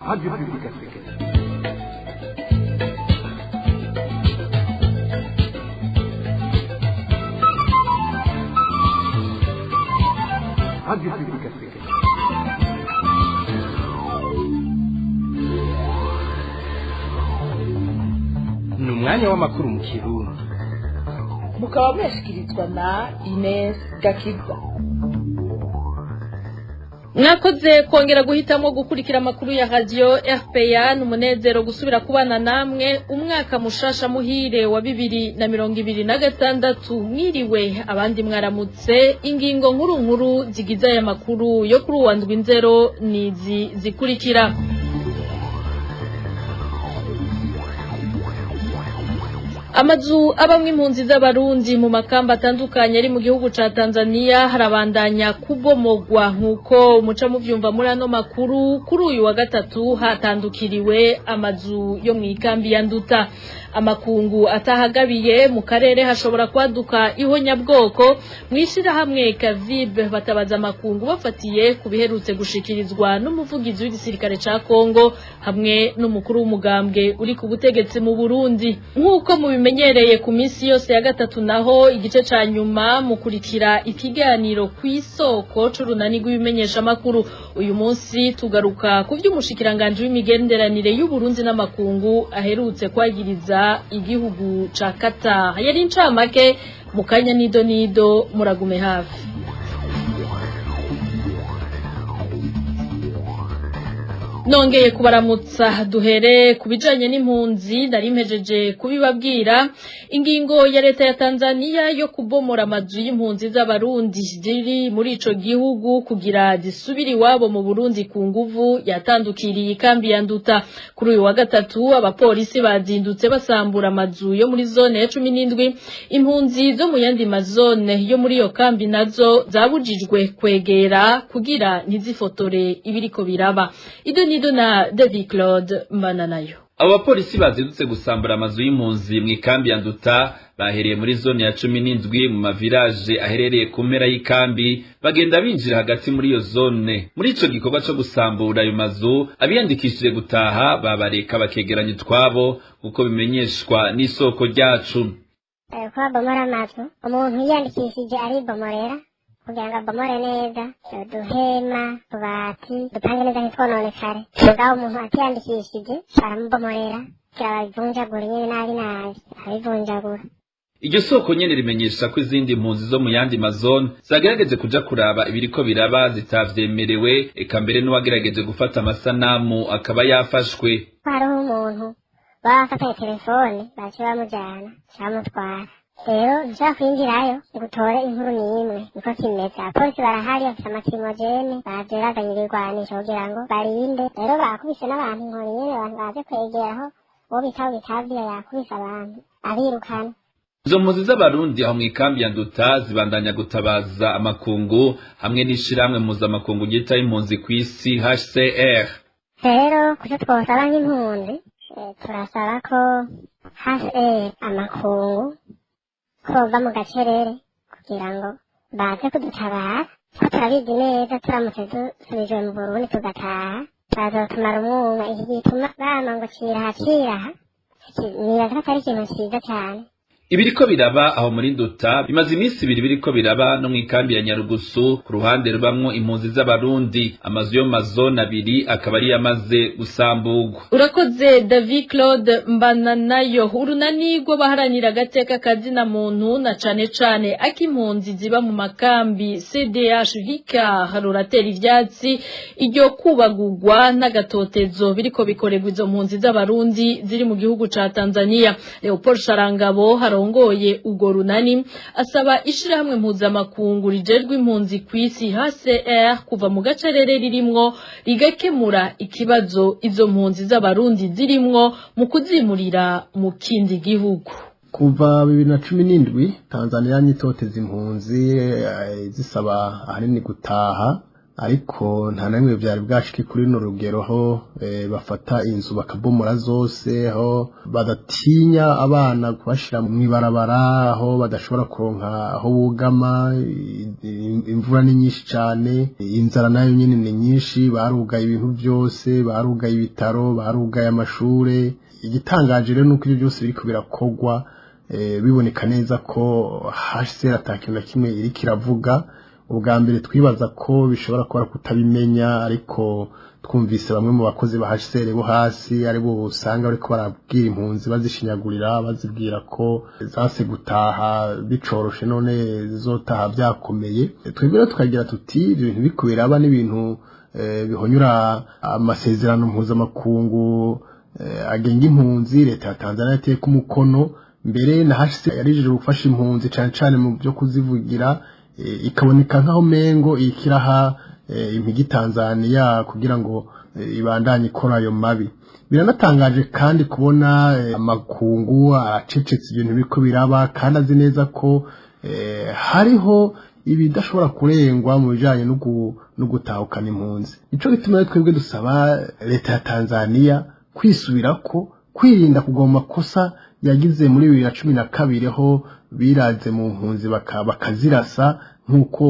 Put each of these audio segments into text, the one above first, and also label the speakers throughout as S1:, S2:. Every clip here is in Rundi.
S1: Radio Publique Africaine. Radio Publique Africaine. Ni umwanya w'amakuru mu Kirundi.
S2: Mukaba mwashikirizwa na Ines Gakiza.
S3: Mwakoze kongera guhitamo gukurikira amakuru ya Radio RPA. N'umunezero gusubira kubana namwe. Umwaka mushasha muhire wa 2026. Mwiriwe, abandi mwaramutse. Ingingo nkuru nkuru zigize aya makuru yo kuri uwa ndwi nzero nizi zikurikira: Amazu abamwe impunzi z'Abarundi mu makamba atandukanye ari mu gihugu ca Tanzania harabandanya kubomogwa, nkuko muca muvyumva muri ano makuru. Kuri uyu wa gatatu hatandukiriwe amazu yo mu ikambi ya Nduta. Amakungu atahagabiye, mu karere hashobora kwaduka ihonyabwoko. Mwishirahamwe Kavibe batabaza amakungu bafatiye ku biherutse gushikirizwa n'umuvugizi w'igisirikare ca Kongo hamwe n'umukuru w'umugambwe uri ku butegetsi mu Burundi. Nk'uko mubimenyereye ku minsi yose ya gatatu, naho igice ca nyuma mukurikira ikiganiro ku isoko c'urunani rw'ibimenyeshamakuru. Uyu munsi tugaruka ku vy'umushikiranganje w'imigenderanire y'Uburundi n'amakungu aherutse kwagiriza igihugu ca Qatar. Yari incamake, mu kanya nido nido, muragume hafi. Nongeye kubaramutsa. Duhere ku bijanye n'impunzi. Nari mpejeje kubibabwira, ingingo ya leta ya Tanzania yo kubomora amazu y'impunzi z'Abarundi ziri muri ico gihugu kugira zisubire iwabo mu Burundi ku nguvu yatandukiriye ikambi ya Nduta. Kuri uyu wa gatatu abapolisi bazindutse basambura amazu yo muri zone ya 17. Impunzi zo mu yandi mazone yo muri iyo kambi nazo zabujijwe kwegera kugira ntizifotore ibiriko biraba. Ido nido na David Claude Mananayo.
S4: Abo bapolisi bazindutse gusambura amazu y'impunzi mu ikambi ya Nduta bahereye muri zone ya 17 mu maviraje aherereye ku mpera y'ikambi, bagenda binjira hagati muri iyo zone. Muri ico gikorwa co gusambura ayo mazu, abiyandikishije gutaha babareka bakegeranya utwabo, kuko bimenyeshwa n'isoko ryacu.
S5: Ko babomora amazu, umuntu yiyandikishije aribomorera kugira ngo abomore neza uduhema, utubati, dupange neza ntitwononekare. Mugabo umuntu atiyandikishije baramubomorera kugira babivunjagure nyene nabi nabi, abivunjagura.
S4: Iryo soko nyene rimenyesha ko izindi mpunzi zo mu yandi mazone zagerageje kuja kuraba ibiriko biraba zitavyemerewe, eka mbere n'uwagerageje gufata amasanamu akaba yafashwe.
S5: Ko hariho umuntu baba bafatanye telefone, baciye bamujana, bamutwara. Rero ntushobora kwinjirayo ngo utore inkuru n'imwe. Niko kimeze, abapolisi barahari, bafise amakirimojene, baje bazanye ibigwanisho kugira ngo barinde. Rero bakubise n'abantu inkoni nyene, abantu baje kwegeraho uwo bita Wikavira yakubise abantu abirukana.
S4: Izo mpunzi z'Abarundi aho mw'ikambi ya Nduta zibandanya gutabaza amakungu hamwe n'ishirahamwe mpuzamakungu ryitaho impunzi kw'isi, HCR.
S5: Rero kuco twosaba nk'impunzi, turasaba ko HCR, amakungu, ko bova mu gacerere kugira ngo baze kudutabara, ko turabizi neza turamutse dusubijwe mu Burundi tugataha bazotumara umwuma. Iki gituma bama ngo ciraha ciraha, nibaza ko atari ikintu ciza cane.
S4: Ibiriko biraba aho muri Nduta bimaze iminsi 2 biriko biraba no mw'ikambi ya Nyarugusu ku ruhande rubamwo impunzi z'Abarundi. Amazu yo mazone abiri akaba ari yamaze gusamburwa.
S3: Urakoze David Claude Mbananayo. Urunani rw'abaharanira agateka kazina muntu na cane cane ak'impunzi ziba mu makambi, CDH Vicar, ruratera ivyatsi iryo kubagurwa n'agatotezo biriko bikorerwa izo mpunzi z'Abarundi ziri mu gihugu ca Tanzania. Leopold Sharangabo arongoye urwo runani asaba ishirahamwe mpuzamakungu rijejwe impunzi kw'isi, HCR, kuva mu gacerere ririmwo rigakemura ikibazo izo mpunzi z'Abarundi zirimwo mu kuzimurira mu kindi gihugu.
S6: Kuva 2017 Tanzania nyitoteza impunzi, zisaba ahanini gutaha. Ariko nta na rimwe byari bwashike kuri runo rugero aho bafata inzu bakabomora zose, aho badatinya abana kubashira mw'ibarabara, aho badashobora kuronka aho bugama. Imvura ni nyinshi cane, inzara nayo nyene ni nyinshi, barugaye ibintu byose, barugaye ibitaro, barugaye amashure. Igitangaje rero nuko ivyo byose biriko birakogwa biboneka neza ko HCR ata kintu na kimwe iriko iravuga. Ubwa mbere twibaza ko bishobora kuba kutabimenya, ariko twumvise bamwe mu bakozi ba HCR bo hasi aribo usanga bariko barabwira impunzi bazishinyagurira, bazibwira ko zase gutaha bicoroshe none zizotaha byakomeye. Twebwe rero tukagira tuti ibyo bintu biriko biraba n'ibintu bihonyura amasezerano mpuzamakungu agenga impunzi leta ya Tanzania yateyeko umukono. Mbere na HCR yarijeje gufasha impunzi cane cane mu byo kuzivugira, ikaboneka nkaho mengo ikiraha impigi Tanzania kugira ngo ibandanye ikora ayo mabi. Biranatangaje kandi kubona amakungu acecetse ibintu biriko biraba, kandi azi neza ko hariho ibidashobora kurengwa mu bijanye no gutahukana impunzi. Ico gituma rero twebwe dusaba leta ya Tanzania kwisubirako, kwirinda kugwa mu makosa yagize muri 2012 ho biraze mu mpunzi bakazirasa, nk'uko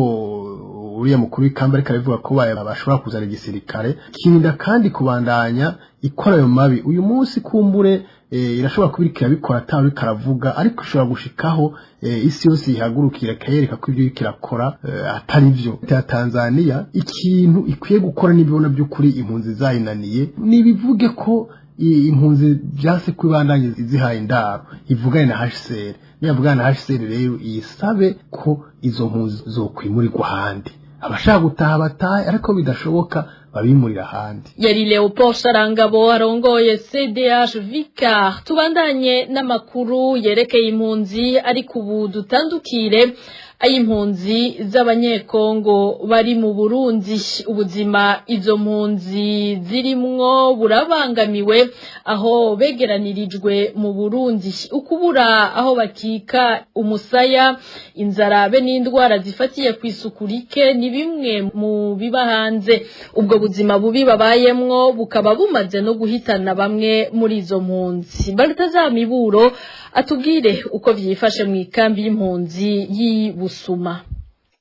S6: uriya mukuru w'ikamba ariko arabivuga ko bashobora kuzana igisirikare. Kirinda kandi kubandanya ikora ayo mabi. Uyu munsi kumbure irashobora kuba iriko irabikora atawe iriko aravuga, ariko ishobora gushikaho isi yose ihagurukira ikayereka ko ivyo iriko irakora atari vyo. Leta ya Tanzania ikintu ikwiye gukora n'ibibona by'ukuri impunzi zayinaniye, nibivuge ko impunzi vyase kwibandanye zihaye indaro, ivugane na HCR. Niyavugana na HCR rero iyisabe ko izo mpunzi zokwimurirwa ahandi, abashaka gutaha batahe, ariko bidashoboka babimurira ahandi.
S3: Yari Leopold Sharangabo arongoye CDH Vicar. Tubandanye n'amakuru yerekeye impunzi, ariko ubu dutandukire ay'impunzi z'abanyekongo bari mu Burundi. Ubuzima izo mpunzi zirimwo burabangamiwe aho begeranirijwe mu Burundi, ukubura aho bakika umusaya, inzara be n'indwara zifatiye kw'isuku rike ni bimwe mu biba hanze. Ubwo buzima bubi babayemwo bukaba bumaze no guhitana bamwe muri izo mpunzi. Baltazar Miburo atubwire uko vyifashe mu ikambi y'impunzi y'Ibusuma.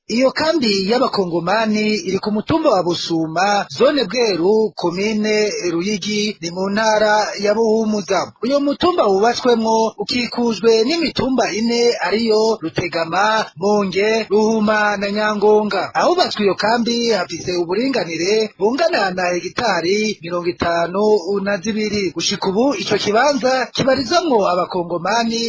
S7: Iyo kambi y'abakongomani iri ku mutumba wa Busuma, zone Bweru, komine Ruyigi, ni mu ntara ya Buhumuza. Uyo mutumba wubatswemwo ukikujwe n'imitumba ine ariyo Rutegama, Monge, Ruhuma na Nyangonga. Ahubatswe iyo kambi hafise uburinganire bungana na hegitari 52. Gushika ubu ico kibanza kibarizamwo abakongomani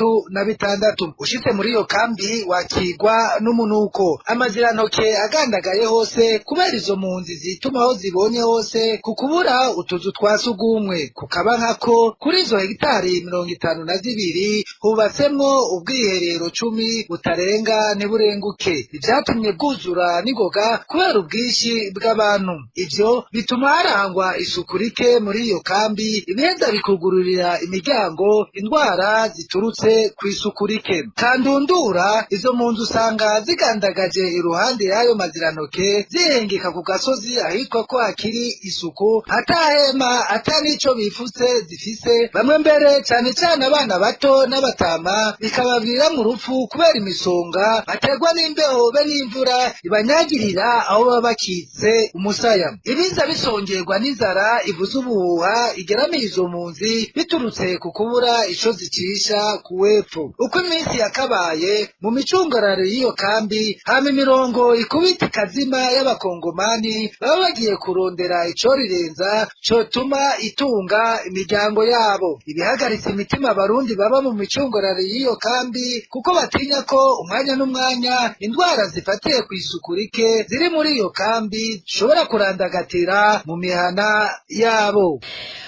S7: 66000. Ushitse muri iyo kambi wakigwa n'umunuko, amazirantoke agandagaye hose kubera izo mpunzi zituma aho zibonye hose ku kubura utuzu twa sugumwe. Kukaba nkako kuri izo hegitari 52 hubatsemwo ubwiherero 10 butarenga ntiburenguke, ivyatumye bwuzura n'ingoga kubera ubwinshi bw'abantu. Ivyo bituma harangwa isuku rike muri iyo kambi, ibiheza bikugururira imiryango indwara ziturutse kw'isuku rike. Kandundura izo mpunzi usanga zigandagaje iruhande y'ayo mazirantoke, zihengeka ku gasozi ahitwa ko hakiri isuku, atahema ata n'ico bifutse zifise. Bamwe mbere cane cane abana bato n'abatama bikababwira mu rupfu kubera imisonga baterwa n'imbeho be n'imvura ibanyagirira aho baba bakitse umusaya. Ibiza bisongerwa n'inzara ivuza ubuhuha igeramiye izo mpunzi biturutse ku kubura ico zicisha kuwepfo. Uko iminsi yakabaye mu micungararo y'iyo kambi hama imirongo ikubita ikazima y'abakongomani baba bagiye kurondera icorirenza cotuma itunga imiryango yabo. Ibihagaritse imitima abarundi baba mu micungararo y'iyo kambi kuko batinya ko umwanya n'umwanya indwara zifatiye kw'isuku rike ziri muri iyo kambi zishobora kurandagatira mu mihana yabo.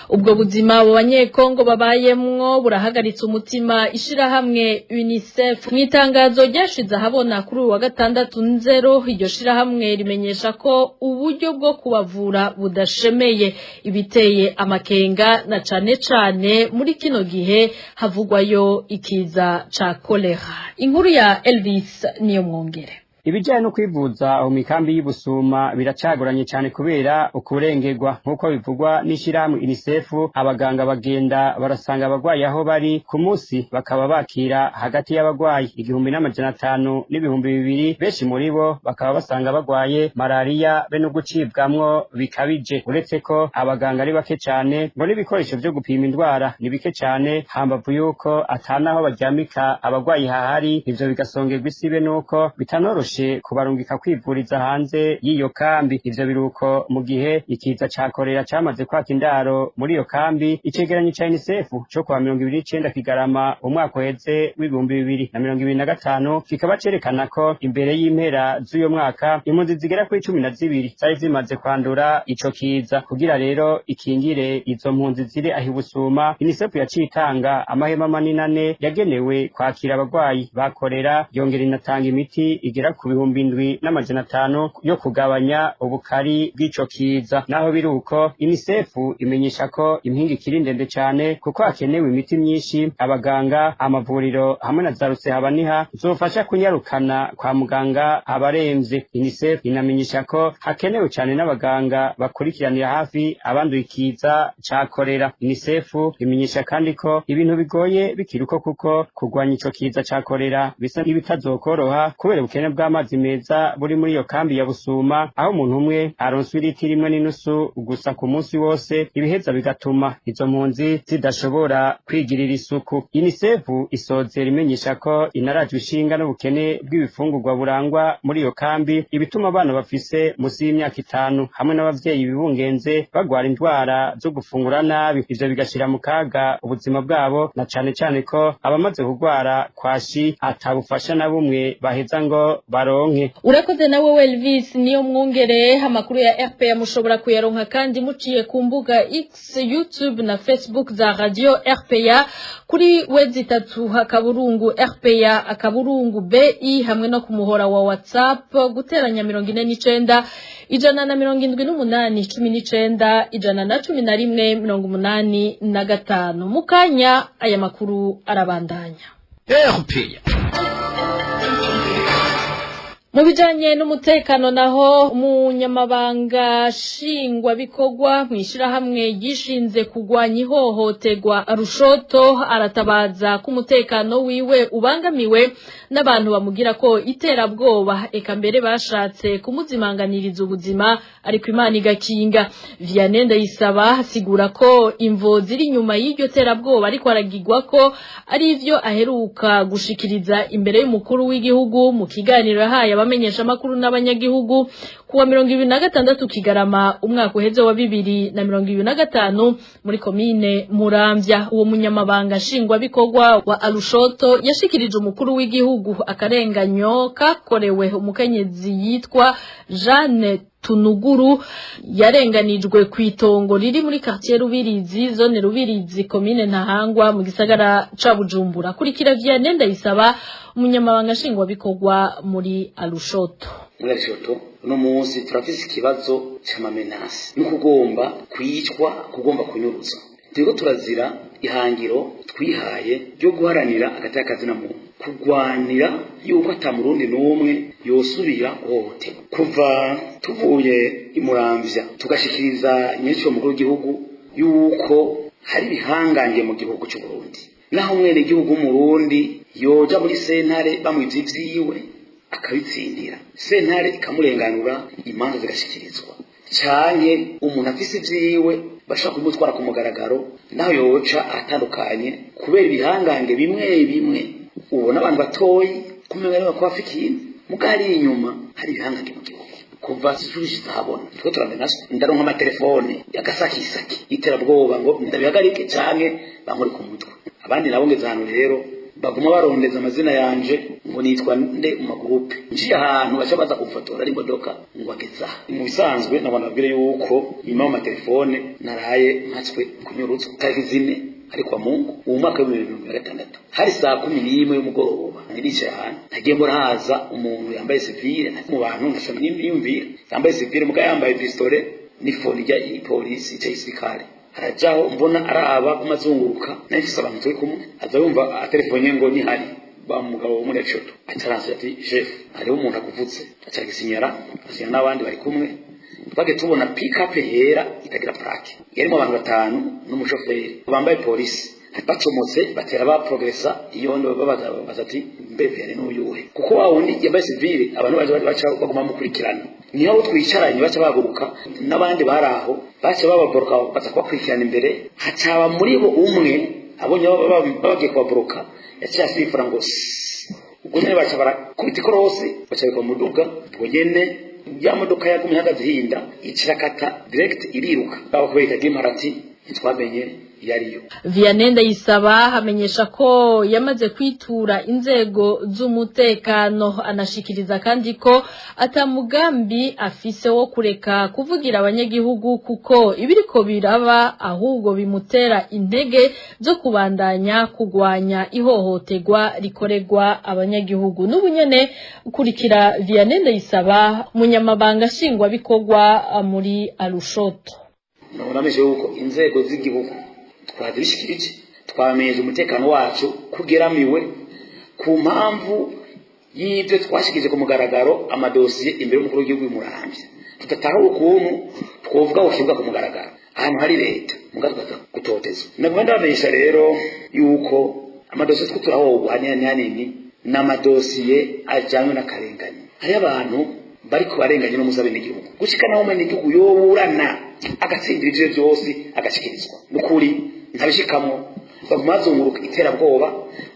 S3: Ubwo buzima abo banyekongo babayemwo burahagaritse umutima ishirahamwe UNICEF. Mu itangazo ryashize ahabona kuri uyu wa gatandatu nzero, iryo shirahamwe rimenyesha ko uburyo bwo kubavura budashemeye, ibiteye amakenga na cane cane muri kino gihe havugwayo ikiza ca kolera. Inkuru ya Elvis Niyomwongere.
S8: Ibijanye no kwivuza aho mikambi y'Ibusuma biracagoranye cane kubera ukurengerwa, nk'uko bivugwa n'ishirahamwe UNICEF. Abaganga bagenda barasanga abagwayi aho bari ku munsi, bakaba bakira hagati y'abagwayi 1500 n'2000. Benshi muri bo bakaba basanga bagwaye malariya be no gucibwamwo bikabije. Uretse ko abaganga ari bake cane, ngo n'ibikoresho vyo gupima indwara ni bike cane, hambavu yuko atanaho baryamika abagwayi hahari. Ivyo bigasongerwa isibe nuko bitanoroshe kubarungika kwivuriza hanze y'iyo kambi. Ivyo biruko mu gihe ikiza ca korera camaze kwaka indaro muri iyo kambi. Icegeranyo ca UNICEF co kuwa 29 Kigarama umwaka uheze w'2025 kikaba cerekana ko imbere y'impera z'uyo mwaka impunzi zigera kuri 12 zari zimaze kwandura ico kiza. Kugira rero ikingire izo mpunzi ziri aho Ibusuma, UNICEF yaciye itanga amahema manini ane yagenewe kwakira abagwayi bakorera, yongera inatanga imiti igera ku 7500 yo kugabanya ubukari bw'ico kiza. Naho biruko, UNICEF imenyesha ko impinga ikiri ndende cane, kuko hakenewe imiti myinshi, abaganga, amavuriro hamwe na za rusehabaniha zofasha kunyarukana kwa muganga abaremvye. UNICEF inamenyesha ko hakenewe cane n'abaganga bakurikiranira hafi abanduye ikiza ca korera. UNICEF imenyesha kandi ko ibintu bigoye bikiri uko, kuko kurwanya ico kiza ca korera bisa n'ibitazokoroha kubera ubukene bw'amazi meza buri muri iyo kambi ya Busuma, aho umuntu umwe aronswa iritiro 1.5 gusa ku munsi wose, ibiheza bigatuma izo mpunzi zidashobora kwigirira isuku. UNICEF isozera imenyesha ko inarajwe ishinga n'ubukene bw'ibifungurwa burangwa muri iyo kambi, ibituma abana bafise musi y'imyaka 5 hamwe n'abavyeyi bibungenze bagwara indwara zo gufungura nabi, ivyo bigashira mu kaga ubuzima bwabo, na cane cane ko abamaze kugwara kwashi atabufasha na bumwe baheza ngo baronke.
S3: Urakoze nawe Elvis niyo mwongere. Amakuru ya RPA mushobora kuyaronka kandi muciye ku mbuga X, YouTube na Facebook za Radio RPA, kuri wezi tatu akaburungu RPA akaburungu BI, hamwe no kumuhora wa WhatsApp guteranya 49 178 19 111 85. Mukanya aya makuru arabandanya.
S1: RPA.
S3: Mu bijanye n'umutekano naho, umunyamabanga nshingwabikorwa mw'ishirahamwe ryishinze kugwanya ihohoterwa Rushoto aratabaza ko umutekano wiwe ubangamiwe n'abantu bamugira ko iterabwoba, eka mbere bashatse kumuzimanganiriza ubuzima, ariko Imana igakinga. Vianney Ndayisaba asigura ko imvo ziri inyuma y'iryo terabwoba ariko aragigwa ko ari ivyo aheruka gushikiriza imbere y'umukuru w'igihugu mu kiganiro yahaye abamenyesha makuru n'abanyagihugu kuwa 26 Kigarama umwaka uheze wa 2025 muri komine Muramvya. Uwo munyamabanga nshingwabikorwa wa Arushoto yashikirije umukuru w'igihugu akarenganyo kakorewe umukenyezi yitwa Jeanne Tunuguru, yarenganijwe kw'itongo riri muri quartier Rubirizi, zone Rubirizi, komine Ntahangwa mu gisagara ca Bujumbura. Kurikira Vianney Ndayisaba, umunyamabanga nshingwabikorwa muri Arushoto.
S9: Muri Arushoto uno munsi turafise ikibazo c'amamenasi no kugomba kwicwa, kugomba kunyuruzwa. Turiko turazira ihangiro twihaye ryo guharanira agateka na muntu, kugwanira yuko ata murundi n'umwe yosubira guhohoterwa. Kuva tuvuye imuramvya tugashikiriza nyinshi umukuru w'igihugu yuko hari ibihangange mu gihugu cy'u Burundi, naho mwene igihugu w'Umurundi yoja muri sentare bamwivye ivyiwe akabitsindira, sentare ikamurenganura, imanza zigashikirizwa, canke umuntu afise ivyiwe bashaka kumutwara ku mugaragaro, naho yoca atandukanye kubera ibihangange bimwe bimwe. Ubona abantu batoyi kumenga niba kwa ikintu mugari inyuma hari ibihangange mu gihugu. Kuva sisubije habona twe turamena, ndaronka amatelefone yagasakisaki iterabwoba ngo ndabihagarike canke bankore ku mutwe. Abandi nabo ngeze ahantu rero baguma barondeza amazina yanje ngo nitwa nde mu magrupe, njiye ahantu baca baza kumfotora ari imodoka ngo ageza. Mu bisanzwe nabona babwire yuko nyuma y'amatelefone naraye mpatswe kunyurutswa tariki 4 ariko Mungu uwo mwaka wa 2026 hari saa 11 y'umugoroba. Niricaye ahantu nagiye mbona haza umuntu yambaye civile mu bantu ndashaka nimyumvira yambaye civile muga yambaye pistole n'ifoni rya polisi cya gisirikare, arajaho mbona araba kumazunguruka nahise abantu turi kumwe aza yumva atelefone ngo nihari Ba mugabo wo muri Ecoto ataranse ati chef, hariho umuntu akuvutse, acagisinyara asinya n'abandi bari kumwe. Twage tubona pick-up yera itagira plaque, yarimo abantu batanu n'umushoferi bambaye polisi, bacomotse batera ba progressa. Iyo babaza babaza ati mbe Vianney n'uyuhe? Kuko wa wundi yambaye civile, abantu baje baca baguma mukurikirana, niho abo twicaranye baca bahaguruka, n'abandi bari aho baca bababoroka, baza kubakurikirana imbere. Hacaba muri bo umwe abonye bagiye kubaboroka, yaciye asifura ngo "Sss." Ubwo nyene baca barakubita ikorosi, baca bikora muduga. Ubwo nyene ya modoka yagumye ihagaze ihinda, icirakata direct iriruka, baba kubera itagira imparati ntitwamenye iyo ariyo.
S3: Vianney Ndayisaba amenyesha ko yamaze kwitura inzego z'umutekano, anashikiriza kandi ko atamugambi afise wo kureka kuvugira abanyagihugu, kuko ibiriko biraba ahubwo bimutera intege zo kubandanya kugwanya ihohoterwa rikorerwa abanyagihugu. N'ubu nyene ukurikira Vianney Ndayisaba, umunyamabanga nshingwabikorwa muri Arushoto.
S9: Nabonamije yuko inzego z'igihugu twazibishikirije, twamenyeje umutekano wacu kugeramiwe ku mpamvu y'ibyo twashikije ku mugaragaro, amadosiye imbere y'umukuru w'igihugu y'umuramvya. Tudatahura ukuntu twovuga ushinga ku mugaragaro ahantu hari leta muga tukaza gutotezwa. Nagomba ndabamenyesha rero yuko amadosiye two turahogwa hanini hanini ni amadosiye ajanywe n'akarengane. Hariyo abantu bariko barenganye n'umusabenegihugu, gushika naho umenegihugu yoburana agatsindira ivyo vyose agashikirizwa, nukuri ntabishikamwo, baguma bazunguruka iterabwoba.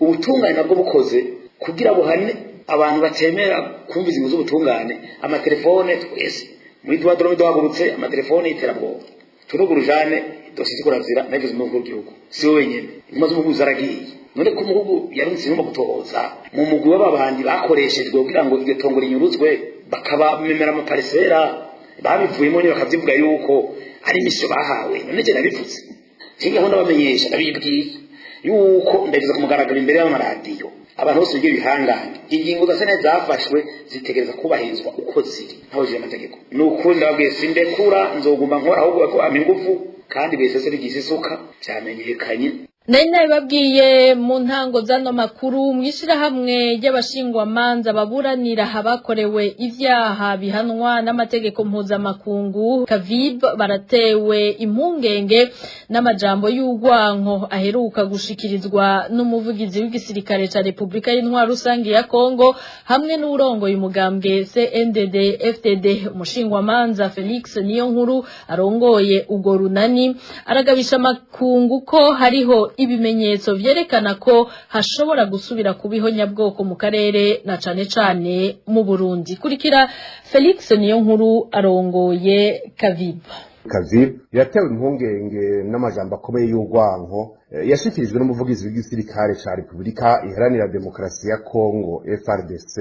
S9: Ubutungane nabwo bukoze kugira buhane abantu batemera kumva izingo z'ubutungane. Amatelefone twese muri duwa dorome duhagurutse, amatelefone y'iterabwoba turugurujane dosiye zikurazira nabivuze umukuru w'igihugu si we wenyene, intumwa z'umuhugu zaragiye. None ko umuhugu yarunze intumwa gutohoza mu mugwi w'ababandi bakoreshejwe kugira ngo iryo tongo rinyuruzwe, bakabamemera amaparisera babivuyemo, ni bakavyivuga yuko ari misiyo bahawe. None je nabivuze nkingaho ndabamenyesha, ndabibwiye yuko ndageza ku mugaragaro imbere y'amaradiyo, abantu bose bigira ibihangange, ingingo za sena zafashwe zitegereza kubahirizwa uko ziri ntabujije amategeko. Ni ukuri ndababwiye, sindekura, nzoguma nkora ahubwo ko ampa ingufu, kandi besese bigize isuka vyamenyekanye.
S3: Nari nabibabwiye mu ntango z'ano makuru, mw'ishirahamwe ry'abashingwamanza baburanira abakorewe ivyaha bihanwa n'amategeko mpuzamakungu Kavib, baratewe impungenge n'amajambo y'urwanko aheruka gushikirizwa n'umuvugizi w'igisirikare ca Repubulika y'Intwaro Rusangi ya Kongo hamwe n'urongoye umugambwe CNDD FDD. Umushingwamanza Felix Niyonkuru arongoye urwo runani aragabisha amakungu ko hariho ibimenyetso vyerekana ko hashobora gusubira kubiho nyabwoko mu karere na cane cane mu Burundi. Kurikira Felix Niyonkuru arongoye Kavib.
S10: Kavib yatewe impungenge n'amajambo akomeye y'urwanko yashikirijwe n'umuvugizi w'igisirikare ca Repubulika Iharanira Demokarasi ya Kongo FRDC,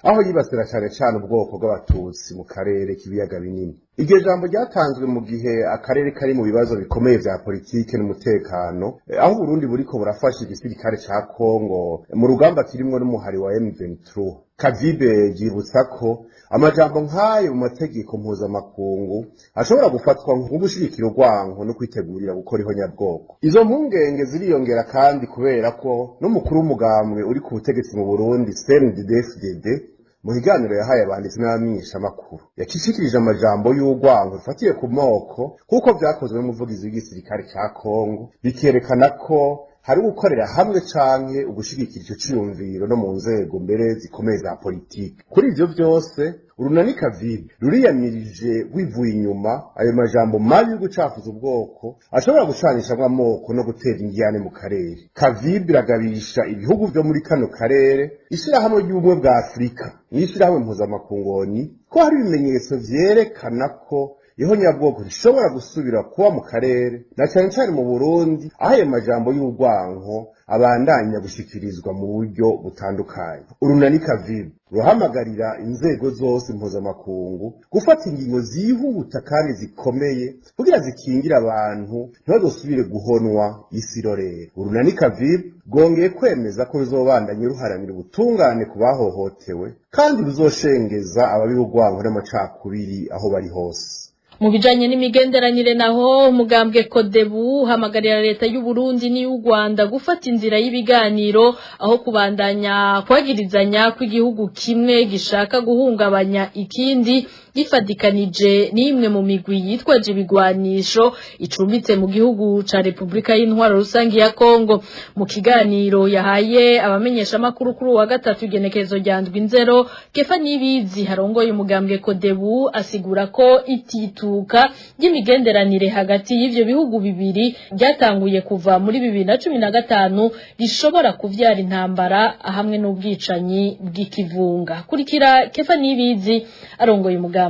S10: aho yibasira cane cane ubwoko bw'abatutsi mu karere k'ibiyaga binini. Iryo jambo ryatanzwe mu gihe akarere kari mu bibazo bikomeye vya politike n'umutekano, aho Burundi buriko burafasha igisirikare ca Kongo mu rugamba kirimwo n'umuhari wa M23. Kavibe yibutsa ko amajambo nk'ayo mu mategeko mpuzamakungu ashobora gufatwa nk'ugushigikira urwanko no kwitegurira gukora ihonyabwoko. Izo mpungenge ziriyongera kandi kubera ko n'umukuru w'umugambwe uri ku butegetsi mu Burundi CNDD-FDD, mu kiganiro yahaye abanditsi n'abamenyeshamakuru, yacishikirije amajambo y'urwango rufatiye ku moko nk'uko vyakozwe n'umuvugizi w'igisirikare ca Kongo, bikerekana ko hari gukorera hamwe canke ugushigikira ico ciyumviro no mu nzego mbere zikomeye za politike. Kuri ivyo vyose, urunani Kavibi ruriyamirije wivuye inyuma ayo majambo mabi yo gucafuza ubwoko ashobora gucanishamwo amoko no gutera ingiyane mu karere. Kavibi iragabisha ibihugu vyo muri kano karere, ishirahamwe ry'ubumwe bwa Afurika n'ishirahamwe mpuzamakungoni, ko hari ibimenyetso vyerekana ko ihonyabwoko rishobora gusubira kuba mu karere na cane cane mu Burundi, aho ayo majambo y'urwanko abandanya gushikirizwa mu buryo butandukanye. Urunani Kavibi ruhamagarira inzego zose mpuzamakungu gufata ingingo zihuta kandi zikomeye kugira zikingire abantu ntibazosubire guhonwa isi irorera. Urunani Kavibi rwongeye kwemeza ko ruzobandanya ruharanira ubutungane ku bahohotewe, kandi ruzoshengeza ababi b'urwanko n'amacakubiri aho bari hose.
S3: Mu bijanye n'imigenderanire naho, umugambwe Kodebu hamagarira leta y'u Burundi n'iy'u Rwanda gufata inzira y'ibiganiro aho kubandanya kwagirizanya kw'igihugu kimwe gishaka guhungabanya ikindi, gifadikanije n'imwe mu migwi yitwaje ibigwanisho icumbitse mu gihugu ca Republika y'Intwaro Rusangi ya Kongo. Mu kiganiro yahaye abamenyesha makuru kuri wa gatatu igenekerezo rya 7, Kefa Nibizi harongoye umugambwe Kodebu asigura ko itituka ry'imigenderanire hagati y'ivyo bihugu bibiri ryatanguye kuva muri 2015 rishobora kuvyara intambara hamwe n'ubwicanyi bw'ikivunga. Kurikira Kefa Nibizi arongoye umugambwe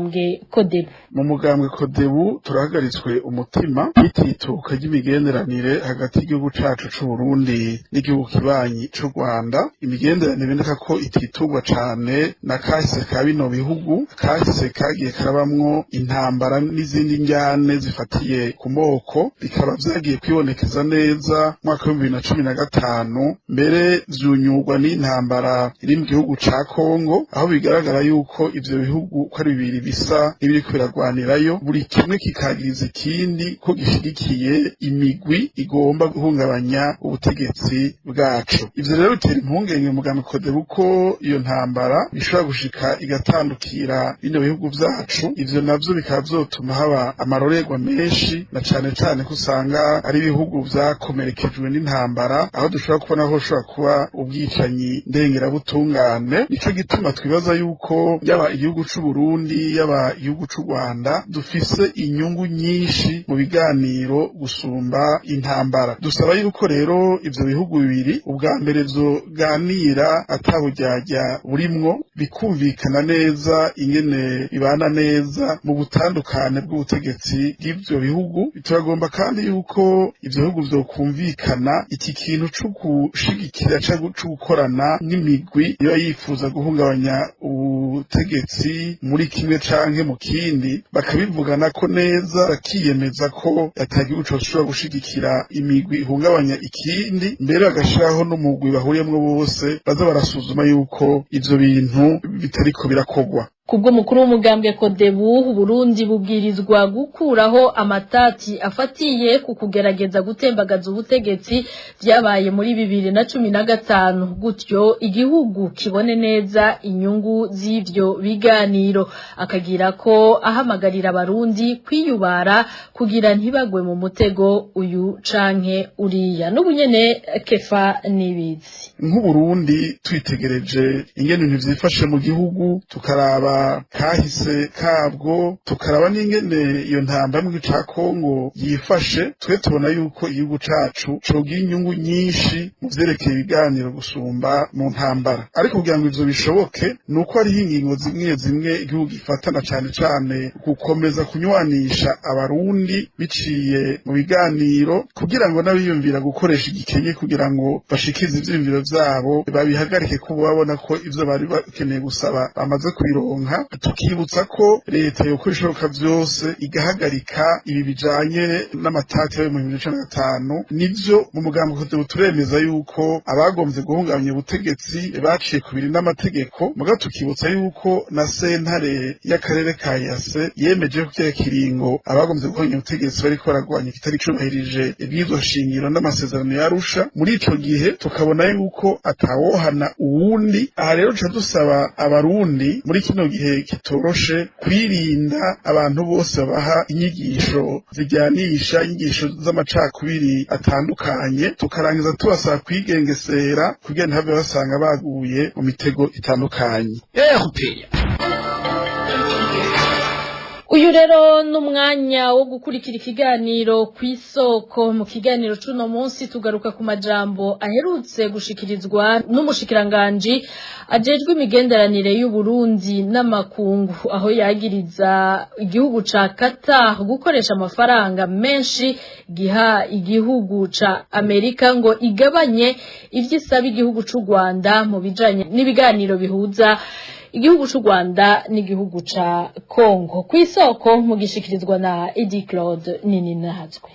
S3: Kodebu.
S11: Mu mugambwe Kodebu turahagaritswe umutima n'itituka ry'imigenderanire hagati y'igihugu cacu c'u Burundi n'igihugu kibanyi c'u Rwanda. Imigenderanire iboneka ko ititugwa cane na kahise ka bino bihugu, kahise kagiye karabamwo intambara n'izindi njyane zifatiye ku moko, bikaba vyagiye kwibonekeza neza mwaka wa 2015, mbere vyunyurwa n'intambara iri mu gihugu ca Kongo, aho bigaragara yuko ivyo bihugu ko ari bibiri bisa n'ibiriko biragwanirayo, buri kimwe kikagiriza ikindi ko gishigikiye imigwi igomba guhungabanya ubutegetsi bwacu. Ivyo rero bitera impungenge mugambwe Kodebu ko iyo ntambara ishobora gushika igatandukira bino bihugu vyacu. Ivyo navyo bikaba vyotuma haba amarorerwa menshi, na cane cane ko usanga ari ibihugu vyakomerekejwe n'intambara, aho dushobora kubona aho ushobora kuba ubwicanyi ndengerabutungane. Nico gituma twibaza yuko yaba igihugu c'u Burundi yaba igihugu c'u Rwanda dufise inyungu nyinshi mu biganiro gusumba intambara. Dusaba yuko rero ivyo bihugu bibiri ubwa mbere vyoganira ataburyarya burimwo, bikumvikana neza ingene bibana neza mu butandukane bw'ubutegetsi bw'ivyo bihugu. Turagomba kandi yuko ivyo bihugu vyokumvikana iki kintu co gushigikira canke co gukorana n'imigwi iba yifuza guhungabanya ubutegetsi muri kimwe canke mu kindi, bakabivugana ko neza, bakiyemeza ko ata gihugu coshobora gushigikira imigwi ihungabanya ikindi, mbere bagashiraho n'umugwi bahuriyemwo bose baza barasuzuma yuko ivyo bintu bitariko birakogwa.
S3: Kubwo mukuru w'umugambwe Kodebu, Burundi bubwirizwa gukuraho amatati afatiye ku kugerageza gutembagaza ubutegetsi byabaye muri 2015, gutyo igihugu kibone neza inyungu z'ivyo biganiro. Akagira ko ahamagarira abarundi kwiyubara kugira ntibagwe mu mutego uyu canke uriya. N'ubunyene Kefa Nibizi.
S11: Nk'Uburundi twitegereje ingene ibintu vyifashe mu gihugu, tukaraba kahise kabwo, tukaraba n'ingene iyo ntambara mu gihugu ca Kongo yifashe, twe tubona yuko igihugu cacu cogira inyungu nyinshi mu vyerekeye ibiganiro gusumba mu ntambara. Ariko kugira ngo ivyo bishoboke nuko hariho ingingo zimwe zimwe igihugu gifatana, cane cane gukomeza kunywanisha abarundi biciye mu biganiro, kugira ngo n'abiyumvira gukoresha igikenye kugira ngo bashikize ivyiyumviro vyabo babihagarike, kuko babona ko ivyo bari bakeneye gusaba bamaze kubironka. Tukibutsa ko leta yokora ishoboka vyose igahagarika ibi bijanye n'amatati yo mu 2015. Nivyo mu mugambo Kodebu turemeza yuko abagomvye guhungabanya ubutegetsi baciye kubiri n'amategeko, muga tukibutsa yuko na sentare y'akarere ka Yase yemeje ko kiriya kiringo abagomvye guhungabanya ubutegetsi bariko baragwanya kitari cubahirije ibwirizwa shingiro n'amasezerano ya Arusha. Muri ico gihe tukabona yuko atawohana uwundi. Aha rero duca dusaba abarundi muri kino gihe kitoroshe kwirinda abantu bose babaha inyigisho zijyanisha, inyigisho z'amacakubiri atandukanye, tukarangiza tubasaba kwigengesera kugira ntihave basanga baguye mu mitego itandukanye.
S3: Uyu rero n'umwanya wo gukurikira ikiganiro kw'isoko. Mu kiganiro cuno munsi tugaruka ku majambo aherutse gushikirizwa n'umushikiranganji ajejwe imigenderanire y'u Burundi n'amakungu, aho yagiriza igihugu ca Qatar gukoresha amafaranga menshi giha igihugu ca Amerika ngo igabanye ivyisaba igihugu c'u Rwanda mu bijanye n'ibiganiro bihuza igihugu c'u Rwanda n'igihugu ca Kongo. Kw'isoko mugishikirizwa na Edi Claude Nininahazwe.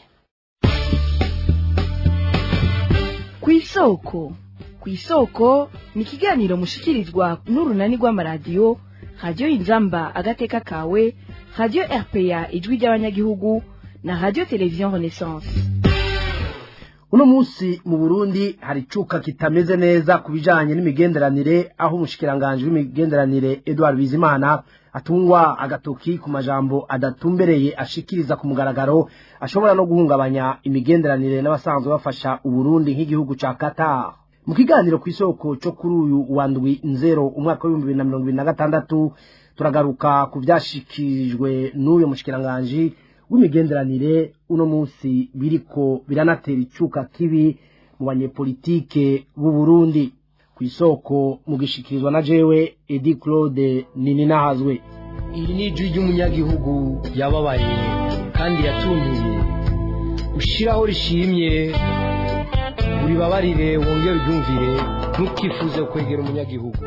S12: Kw'isoko, kw'isoko ni ikiganiro mushikirizwa n'urunani rw'amaradiyo, Radio Inzamba agateka kawe, Radio RPA Ijwi ry'Abanyagihugu na Radio Television Renaissance.
S13: Uno munsi mu Burundi hari icuka kitameze neza ku bijanye n'imigenderanire, aho umushikiranganje w'imigenderanire Edouard Bizimana atungwa agatoki ku majambo adatumbereye ashikiriza ku mugaragaro, ashobora no guhungabanya imigenderanire n'abasanzwe bafasha Uburundi nk'igihugu ca Qatar. Mu kiganiro ku isoko cyo kuri uyu wa 7 umwaka wa 2026, turagaruka ku vyashikirijwe n'uyo mushikiranganje w'imigenderanire uno munsi biriko biranatera icuka kibi mu banyepolitike b'u Burundi. Ku isoko mugishikirizwa na jewe Edi Claude Nininahazwe.
S14: Iri ni ijwi ry'umunyagihugu yababaye kandi yatuntuye, ushiraho rishimye, uribabarire wongere uryumvire, ntukifuze kwegera umunyagihugu.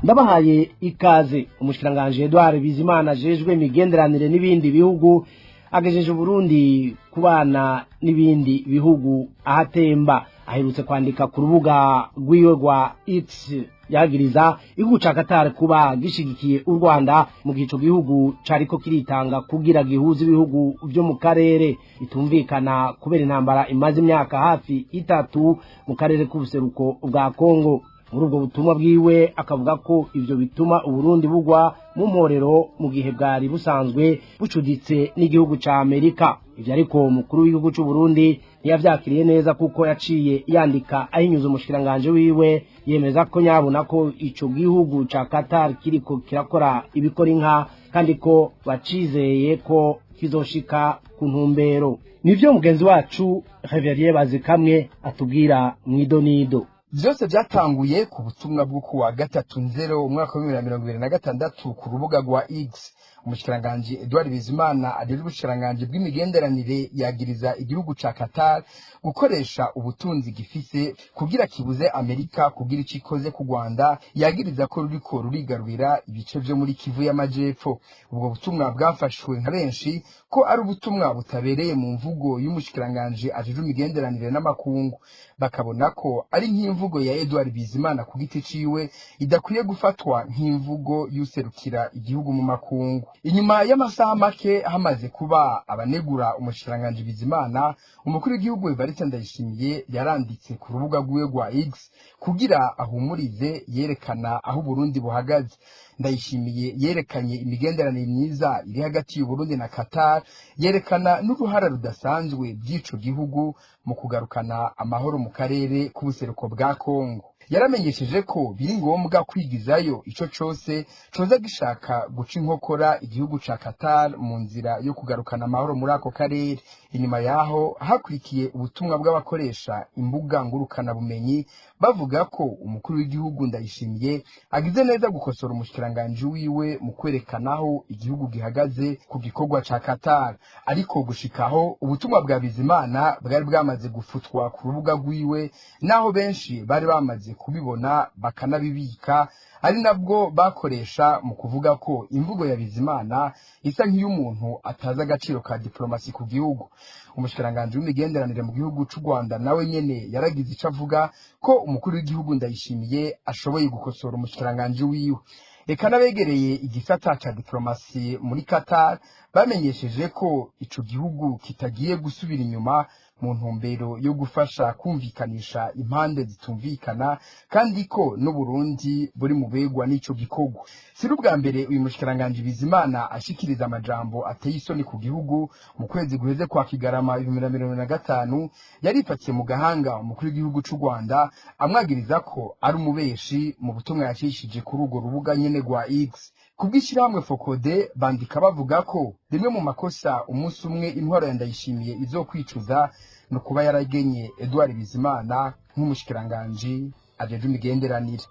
S13: Ndabahaye ikaze. Umushikiranganje Edouard Bizimana ajejwe imigenderanire n'ibindi bihugu agejeje Burundi kubana n'ibindi bihugu ahatemba. Aherutse kwandika ku rubuga rwiwe rwa X yagiriza igihugu ca Qatar kuba gishigikiye u Rwanda mu gihe ico gihugu cariko kiritanga kugira gihuze ibihugu vyo mu karere bitumvikana kubera intambara imaze imyaka hafi 3 mu karere k'ubuseruko bwa Kongo. Muri ubwo butumwa bwiwe akavuga ko ivyo bituma Uburundi bugwa mu mporero mu gihe bwari busanzwe bucuditse n'igihugu ca Amerika. Ivyo ariko umukuru w'igihugu c'u Burundi ntiyavyakiriye neza, kuko yaciye yandika ahinyuza umushikiranganje wiwe, yemeza ko nyabona ko ico gihugu ca Qatar kiriko kirakora ibikora inka kandi ko bacizeye ko kizoshika ku ntumbero. Nivyo mugenzi wacu Reverien Bazikamwe atubwira mwidonido.
S15: Vyose byatanguye ku butumwa bwo kuwa 3 nzero umwaka wa 2026 ku rubuga rwa X. Umushikiranganje Edouard Bizimana ajejwe ubushikiranganje bw'imigenderanire yagiriza igihugu ca Qatar gukoresha ubutunzi gifise kugira kibuze Amerika kugira icikoze ku Rwanda, yagiriza ko ruriko rurigarurira ibice vyo muri Kivu y'Amajepfo. Ubwo butumwa bwafashwe nka benshi ko ari ubutumwa butabereye mu mvugo y'umushikiranganje ajejwe imigenderanire n'amakungu, bakabona ko ari nk'imvugo ya Edouard Bizimana ku giti ciwe idakwiye gufatwa nk'imvugo y'userukira igihugu mu makungu. Inyuma y'amasaha make hamaze kuba abanegura umushikiranganje Bizimana, umukuru w'igihugu Evariste Ndayishimiye yaranditse ku rubuga rwiwe rwa X kugira ahumurize yerekana aho Burundi buhagaze. Ndayishimiye yerekanye imigenderanire myiza iri hagati y'u Burundi na Qatar, yerekana n'uruhara rudasanzwe bw'ico gihugu mu kugarukana amahoro mu karere k'ubuseruko bwa Kongo. Yaramenyesheje ko biri ngombwa kwigizayo ico cose coza gishaka guca inkokora igihugu ca Qatar mu nzira yo kugarukana amahoro muri ako karere. Inyuma yaho hakurikiye ubutumwa bw'abakoresha imbuga ngurukana bumenyi bavuga ko umukuru w'igihugu Ndayishimiye agize neza gukosora umushikiranganje wiwe mu kwerekanaho igihugu gihagaze ku gikorwa ca Qatar. Ariko gushikaho ubutumwa bwa Bizimana bwari bwamaze gufutwa ku rubuga rwiwe, naho benshi bari bamaze kubibona bakanabibika, ari nabwo bakoresha mu kuvuga ko imvugo ya Bizimana isa nk'iy'umuntu atazi agaciro ka diplomasi ku gihugu. Umushikiranganje w'imigenderanire mu gihugu c'u Rwanda nawe nyene yaragize ico avuga ko umukuru w'igihugu Ndayishimiye ashoboye gukosora umushikiranganje wiwe. Eka n'abegereye igisata ca diplomasi muri Qatar bamenyesheje ko ico gihugu kitagiye gusubira inyuma mu ntumbero yo gufasha kumvikanisha impande zitumvikana, kandi ko n'u Burundi buri mu begwa n'ico gikorwa. Si ubwa mbere uyu mushikiranganje Bizimana ashikiriza amajambo ateye isoni ku gihugu. Mu kwezi guheze kwa Kigarama 2025 yarifatiye mu gahanga umukuru w'igihugu c'u Rwanda amwagiriza ko ari umubeshi mu butumwa yacishije kuri urwo rubuga nyene rwa X. Kubw'ishirahamwe Fokode bandika bavuga ko rimwe mu makosa umunsi umwe intwaro ya Ndayishimiye izokwicuza no kuba yaragenye Edouard Bizimana nk'umushikiranganje ajeje imigenderanire.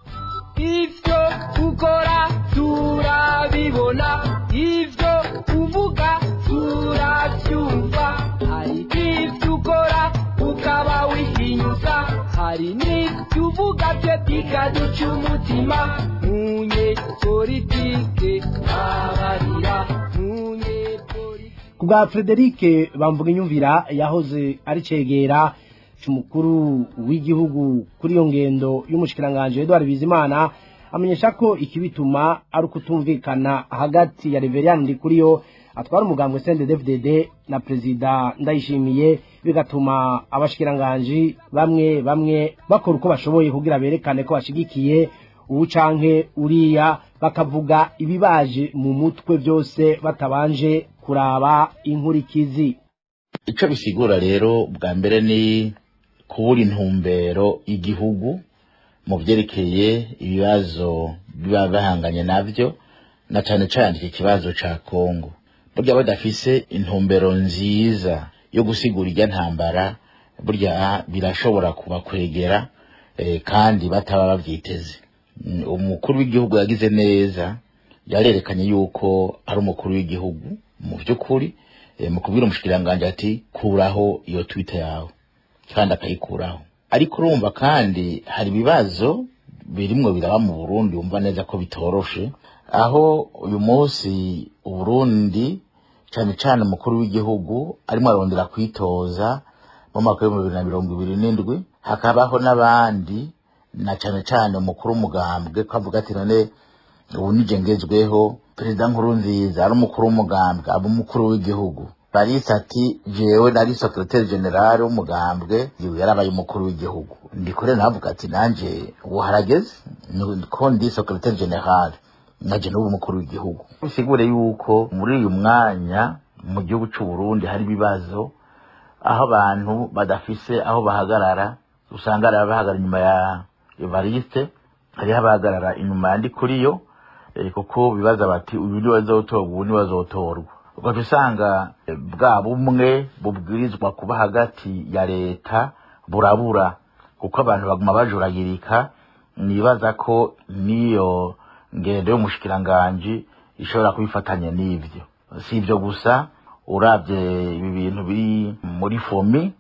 S14: Ivyo ukora turabibona, ivyo uvuga turavyumva, hari ivyo ukora ukaba wihinyuza, hari n'ivyo uvuga vyo bikaduca umutima. Munye politike abarira munye politike.
S13: Kubwa Frederic Bamvuga Inyumvira yahoze ari cegera c'umukuru w'igihugu kuri iyo ngendo y'umushikiranganje Edouard Bizimana, Amenyesha ko ikibituma ari ukutumvikana hagati ya Reverien Ndikuriyo atwara umugambwe CNDD-FDD na Perezida Ndayishimiye, bigatuma abashikiranganji bamwe bamwe bakora uko bashoboye kugira berekane ko bashigikiye ubu canke uriya, bakavuga ibibaje mu mutwe byose batabanje kuraba inkurikizi.
S16: Ico bisigura rero bwa mbere ni kubura intumbero y'igihugu mu vyerekeye ibibazo biba bahanganye navyo, na cane cane iki kibazo ca Kongo. Burya badafise intumbero nziza yo gusigura irya ntambara, burya birashobora kubakwegera kandi bataba bavyiteze. Umukuru w'igihugu yagize neza, yarerekanye yuko ari umukuru w'igihugu mu vy'ukuri, mu kubwira umushikiranganji ati kuraho iyo Twitter yawe, kandi akayikuraho. Ariko urumva kandi hari ibibazo birimwo biraba mu Burundi, wumva neza ko bitoroshe, aho uyu munsi Uburundi cane cane umukuru w'igihugu arimo arondera kwitoza mu mwaka w'2027, hakabaho n'abandi na cane cane umukuru w'umugambwe ko avuga ati none ubu nije ngezweho. Perezida Nkurunziza ari umukuru w'umugambwe, aba umukuru w'igihugu. Barisa ati jewe nari secrétaire général w'umugambwe, yarabaye umukuru w'igihugu. Ndikure navuga ati nanje ubu harageze ko ndi secrétaire général, naje n'ubu umukuru w'igihugu. Bisigure yuko muri uyu mwanya mu gihugu c'u Burundi hari ibibazo aho abantu badafise aho bahagarara. Usanga hari abahagarara inyuma ya Evariste, hariho abahagarara inyuma ya Ndikuriyo, kuko bibaza bati uyu niwe azotorwa, uyu niwe azotorwa. Ugaca usanga bwa bumwe bubwirizwa kuba hagati ya leta burabura, kuko abantu baguma bajuragirika. Nibaza ko niyo ngendo y'umushikiranganji ishobora kubifatanya n'ivyo. Si ivyo gusa, uravye ibi bintu biri muri FOMI,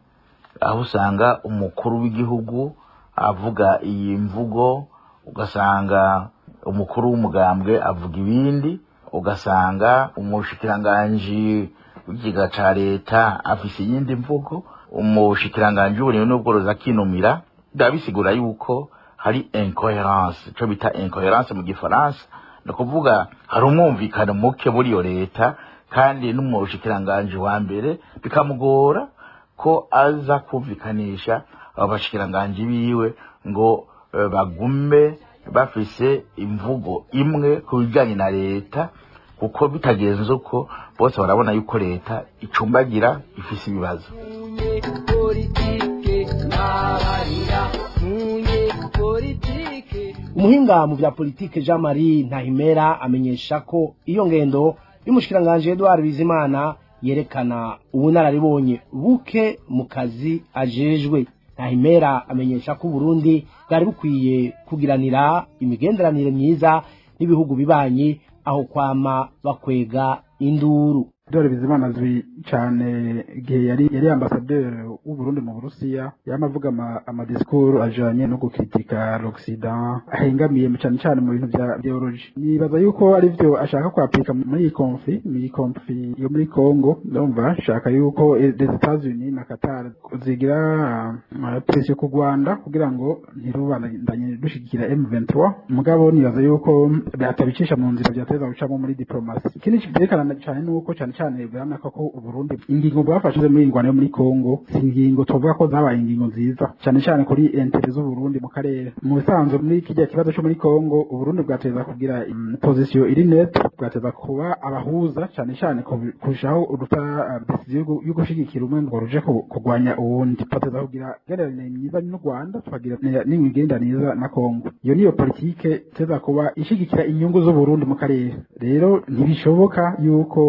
S16: aho usanga umukuru w'igihugu avuga iyi mvugo, ugasanga umukuru w'umugambwe avuga ibindi, ugasanga umushikiranganji w'ikigega ca leta afise iyindi mvugo, umushikiranganji w'uburimyi n'ubworozi akinumira. Biba bisigura yuko hari incohérence, ico bita incohérence mu gifaransa, ni ukuvuga hari umwumvikano muke muri iyo leta, kandi n'umushikiranganji wa mbere bikamugora ko aza kumvikanisha abo bashikiranganji biwe ngo bagume bafise imvugo imwe ku bijanye na leta, kuko bitagenze uko bose barabona yuko leta icumbagira, ifise ibibazo.
S13: Umuhinga mu vya politike Jean Marie Ntahimera amenyesha ko iyo ngendo y'umushikiranganje Edouard Bizimana yerekana ubunararibonye buke mu kazi ajejwe. Ntahimera amenyesha ko Burundi bwari bukwiye kugiranira imigenderanire myiza n'ibihugu bibanyi, aho kwama bakwega induru.
S17: Edouard Bizimana azwi cyane igihe yari ambassadeur w'u Burundi mu Burusiya, yama avuga ama discours ajanye no gukritika l'Occident, ahengamiye cyane cyane mu bintu bya idéologie. Nibaza yuko ari byo ashaka kwapika muri iyi conflit, muri conflit yo muri Congo. Ndumva ashaka yuko les États-Unis na Qatar zigira pression ku Rwanda kugira ngo ntirubandanye dushigikira M23. Mugabo nibaza yuko batabicisha mu nzira byateza gucamo muri diplomatie. Ikindi cyerekana cyane nuko cyane cyane bihamya ko Uburundi ingingo bwafashe muri ingwano yo muri Congo si ingingo tuvuga ko zabaye ingingo nziza cyane cyane kuri intérêts z'Uburundi mu karere. Mu bisanzwe muri kijya kibazo cyo muri Congo, Uburundi bwateza kugira position iri neutre, bwateza kuba abahuza cyane cyane kurushaho uruta décision yo gushigikira umwe ngo ruje kurwanya uwundi. Twateza kugira imigenderanire myiza n'u Rwanda, tukagira n'imigenderanire myiza na Congo. Iyo niyo politike teza kuba ishigikira inyungu z'Uburundi mu karere. Rero ntibishoboka yuko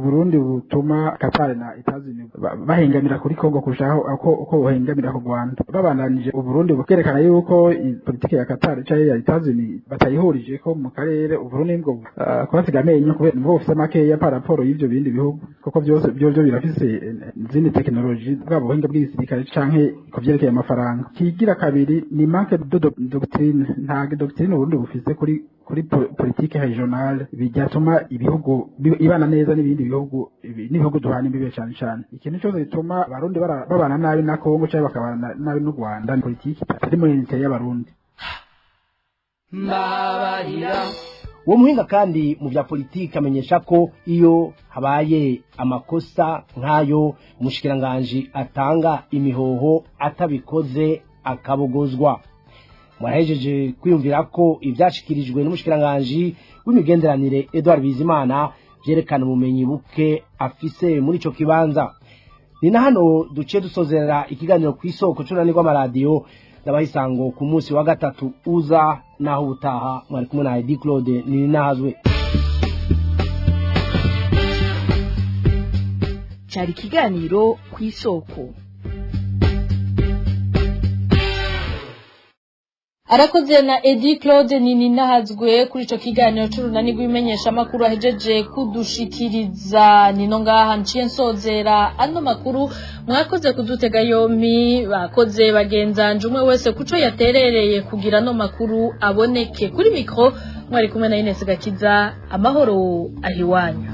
S17: Uburundi butuma Qatar na États-Unis bahengamira kuri Congo kurushaho uko bohengamira ku Rwanda. Babandanije Uburundi bukerekana yuko politike ya Qatar canke ya États-Unis batayihurije ko mu karere, Uburundi bwo kubasiga amenyo, kubera nibwo bufise makeya par rapport y'ivyo bindi bihugu, kuko byose byo birafise izindi technologie, bwa buhinga bw'igisirikare canke ku vyerekeye amafaranga. Kigira kabiri ni manque de doctrine. Nta doctrine Uburundi bufise kuri politique régionale bijyatuma ibihugu ibana neza n'ibindi bihugu, n'ibihugu duhana imbibe. Cyane cyane ikintu cyose gituma Abarundi babana nabi na Congo cyangwa bakabana nabi n'u Rwanda ni politike itari muri intérêt y'Abarundi.
S14: Mbabarira.
S13: Uwo muhinga kandi mu bya politiki amenyesha ko iyo habaye amakosa nk'ayo, umushikiranganji atanga imihoho, atabikoze akabogozwa. Mwahejeje kwiyumvira ko ibyashikirijwe n'umushikiranganji w'imigenderanire Edouard Bizimana byerekana ubumenyi buke afise muri ico kibanza. Ni na hano duce dusozerera ikiganiro ku Isoko c'urunani rw'amaradiyo. Ndabaha isango ku munsi wa gatatu uza. Naho ubutaha, mwari kumwe na Edi Claude Ninahazwe.
S12: Cyari ikiganiro ku Isoko.
S3: Arakoze na Edi Claude Nininahazwe kuri ico kiganiro c'urunani rw'imenyeshamakuru ahejeje kudushikiriza. Nino ngaha nciye nsozera ano makuru. Mwakoze kudutega yompi, bakoze bagenzanje, umwe wese kuco yaterereye kugira ano makuru aboneke. Kuri micro mwari kumwe na Ines Gakiza. Amahoro ahiwanyu.